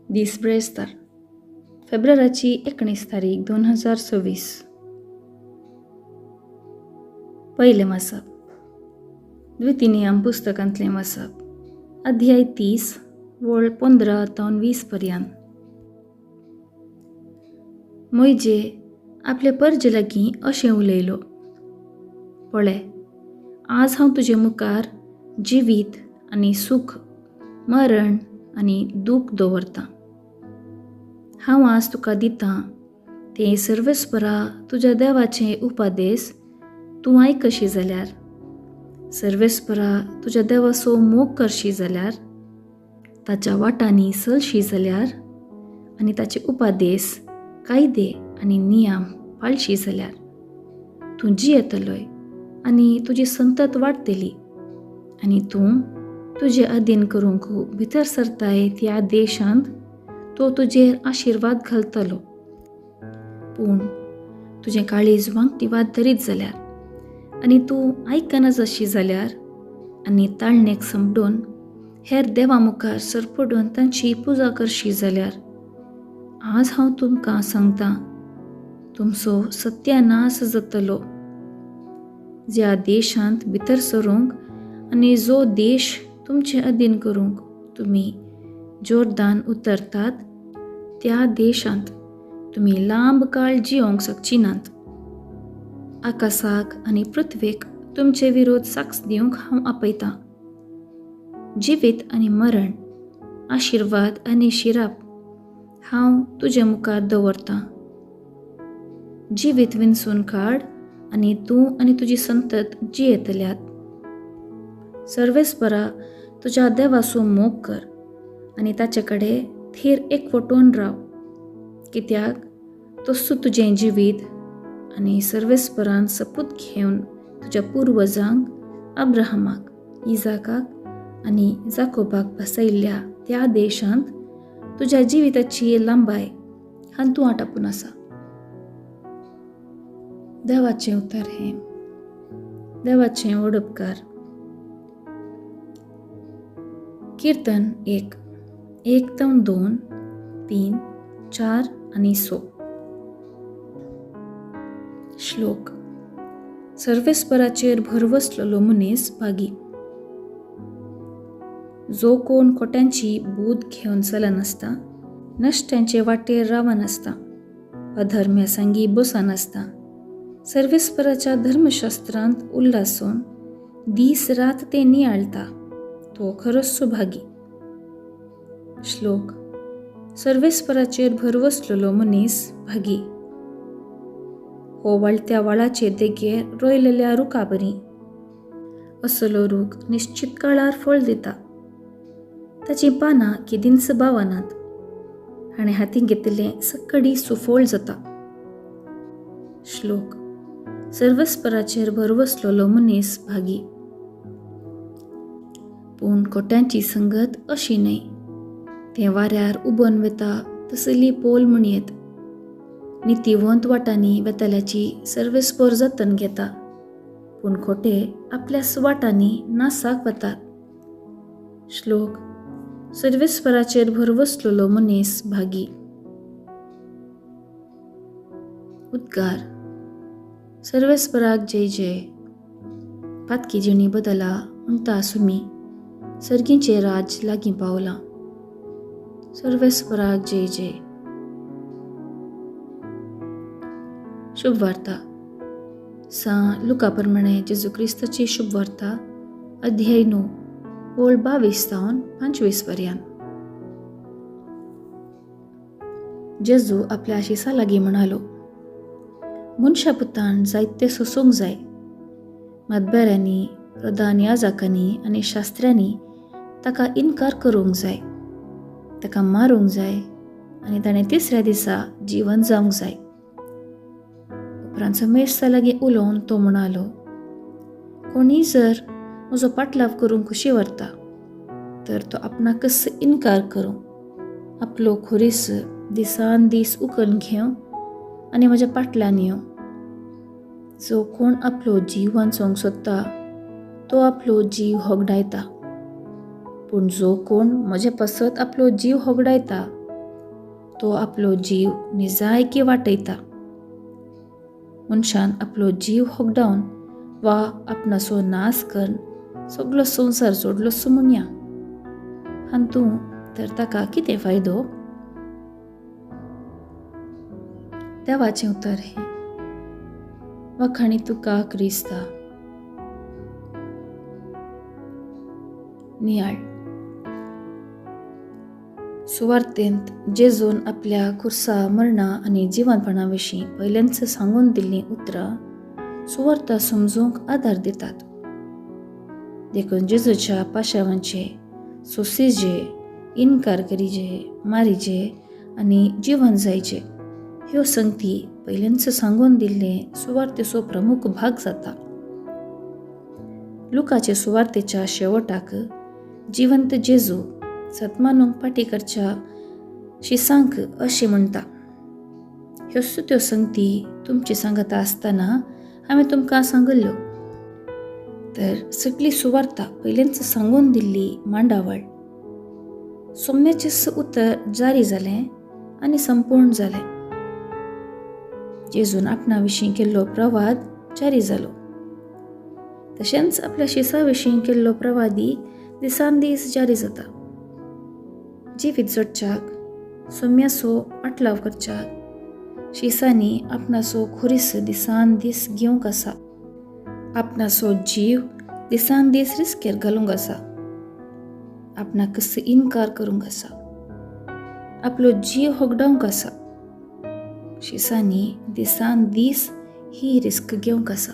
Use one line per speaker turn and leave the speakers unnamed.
दीस बिरेस्तार, फेब्रुवाराची 19 तारीख 2026. पयलें वाचप द्वितीनियम पुस्तकांतलें वाचप, अध्याय 30 वळ 15 तावन 20 पर्यंत. मोयजे आपले परजे लागीं अशें उलयलो, पळय, आज हांव तुजे मुखार जिवीत आनी सूख, मरण आनी दूख दवरतां. हांव आज तुका दितां ते सर्वेस्परा तुज्या देवाचे उपादेस तूं आयकशी जाल्यार, सर्वेस्परा तुज्या देवाचो मोग करशी जाल्यार, ताच्या वाटांनी चलशी जाल्यार आनी ताचे उपादेस, कायदे आनी नियम पाळशी जाल्यार तूं जियेतलोय आनी तुजी संतत वाडटली आनी तूं तुजे अधीन करूंक भितर सरताय त्या देशांत तो तुजेर आशिर्वाद घालतलो. पूण तुजें काळीज वांकटी वाद धरीत जाल्यार आनी तूं आयकना जाशी जाल्यार आनी ताळणेक समडून हेर देवा मुखार सरपडून तांची पुजा करशी जाल्यार, आज हांव तुमकां सांगतां, तुमचो सत्यानाश जातलो. ज्या देशांत भितर सरूंक आनी जो देश तुमचे अधीन करूंक तुमी जोर्दान उतरतात त्या देशांत तुमी लांब काळ जियोंक शकची नात. आकाशाक आनी पृथ्वेक तुमचे विरोध साक्ष दिवंक हांव आपयतां. जिवीत आनी मरण, आशिर्वाद आनी शिराप हांव तुजे मुखार दवरतां. जिवीत विंचून काड आनी तूं आनी तुजी संतत जियेतल्यात. सर्वेस्परा तुज्या देवाचो मोग कर आनी ताचे कडेन थीर एकवटून राव, कित्याक तस्सो तुजें जिवीत आनी सर्वेस्परान सपूत घेवन तुज्या पुर्वजांक अब्राहमाक, इजाकाक आनी जाकोबाक बसयल्ल्या त्या देशांत तुज्या जिविताची लांबाय हातूंत आटापून आसा. देवाचें उतर हें. देवाचें वडपकार. किर्तन 1, 1 तावन 2, 3, 4 आनी 6. श्लोक. सर्वेस्पराचेर भरवसलेलो मनीस भागी. जो कोण खोट्यांची बूद घेवन चलनासता, नश्ट्यांचे वाटेर रावनासता, अधर्म्या संगी बसनासता, सर्वेस्पराच्या धर्मशास्त्रांत उल्लासून दीस रात ते नियाळता, तो खरोच सुभागी. श्लोक. सर्वेस्पराचेर भरवसलेलो मनीस भागी. हो वाळत्या वाळाचे देगेर रोयलेल्या रुखा बरी. असलो रूख निश्चित काळार फळ दिता. ताचीं पानां केदींच बावनात. हाणें हातीं घेतिल्लें सक्कडी सुफळ जाता. श्लोक. सर्वेस्पराचेर भरवसलेलो मनीस भागी. पूण खोट्यांची संगत अशी न्हय. तें वाऱ्यार उबोन वेता तसली पोल म्हणयेत. नितीवंत वाटांनी वेतल्याची सर्वेस्पर जतन घेता, पूण खोटे आपल्या वाटांनी नासाक वतात. श्लोक. सर्वेस्पराचेर भरवसलेलो मनीस भागी. उद्गार. सर्वेस्पराक जय जय. पातकी जिणी बदला म्हणटा आसुमी सर्गीचें राज लागीं पावलां. सर्वेस्पराक जय जय. शुभवार्ता. सां लुका प्रमाणे जेजू क्रिस्ताची शुभवार्ता, अध्याय 9, ओळ 22 तावन 25 पर्यंत. जेजू आपल्या शिसा लागीं म्हणालो, मनशा पुतान जायते सोसूंक जाय. मतबेऱ्यांनी, प्रधान याजकांनी आनी शास्त्र्यांनी ताका इनकार करूंक जाय, ताका मारूंक जाय आनी ताणें तिसऱ्या दिसा जिवन जावंक जाय. उपरांत समेस्ता लागीं उलोवन तो म्हणालो, कोणीय जर म्हजो पाटलाव करूंक खुशी व्हरता तर तो आपणाकच इनकार करूं, आपलो खुरीस दिसान दीस उखलून घेवं आनी म्हज्या पाटल्यान येवं. जो कोण आपलो जीव वांचोवंक सोदता तो आपलो जीव होगडायता, पूण जो कोण म्हजे पासत आपलो जीव होगडायता तो आपलो जीव निजायकी वाटयता. मनशान आपलो जीव होगडावन वा आपणाचो नाश करून सगलो संवसार जोडलोसो म्हणया, हातूंत तर ताका कितें फायदो? देवाचें उतर हें. वखाणी तुका क्रिस्ता. नियाळ. सुवार्तेंत जेजून आपल्या खुर्सा मरणा आनी जिवनपणा विशीं पयल्यांच सांगून दिल्लीं उतरां सुवार्ता समजूंक आदार दितात. देखून जेजूच्या पाशावांचे सोसिजे, इनकार करीजे, मारीजे आनी जिवन जायचे ह्यो संगती पयल्यांच सांगून दिल्ले सुवार्तेचो प्रमुख भाग जाता. लुकाचे सुवार्तेच्या शेवटाक जिवंत जेजू सतमानूंक पाटी करच्या शिसांक अशें म्हणटा, ह्यो त्यो संगती तुमची सांगता आसतना हांवें तुमकां सांगिल्ल्यो. तर सगळी सुवार्ता पयल्यांच सांगून दिल्ली मांडावळ सोम्याचें उतर जारी जालें आनी संपूर्ण जालें. जेजून आपणा विशीं केल्लो प्रवाद जारी जालो, तशेंच आपल्या शिसा विशीं केल्लो प्रवादी दिसान दीस जारी जाता. जिवीत जोडच्याक, सोम्याचो पाटलाव करच्याक शिसांनी आपणाचो खुरीस दिसान दीस घेवंक आसा, आपणाचो जीव दिसान दीस रिस्केर घालूंक आसा, आपणाक इनकार करूंक आसा, आपलो जीव होगडावंक आसा. शिसांनी दिसान दीस ही रिस्क घेवंक आसा.